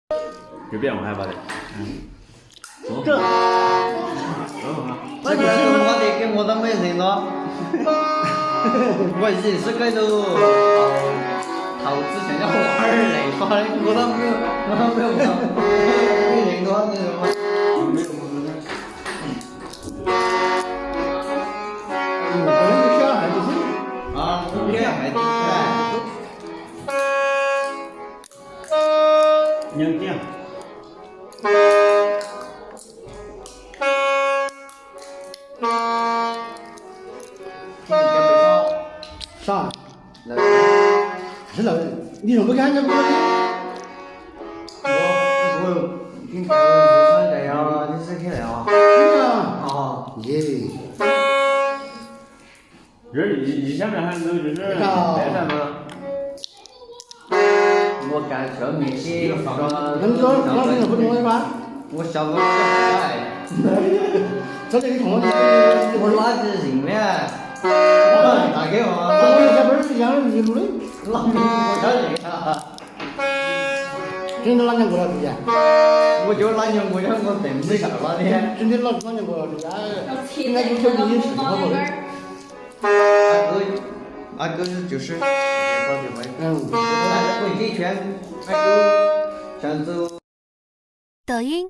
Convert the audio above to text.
Yo piaj mus hais vas tias, ua tias koj mus tau mej zeem no, ua ib sib kawg tus thaum txij tseem nyob hauv lees koj mus tau mej, mus tau mej, mej zeem no. Nyeem tiag. Sab, sab lawm, ib zaug koj hais rau kuv li. Ua cas cov mim si ua xyov ua lab tsis zim ne. Lab nyob nkuas los tus yam. Ua cov lab nyob nkuas nyob nkuas pem mej sawv los li. Tsis nti loj lab nyob nkuas los tus yam. Ib nab yus coj yus ib sim hauv.抖音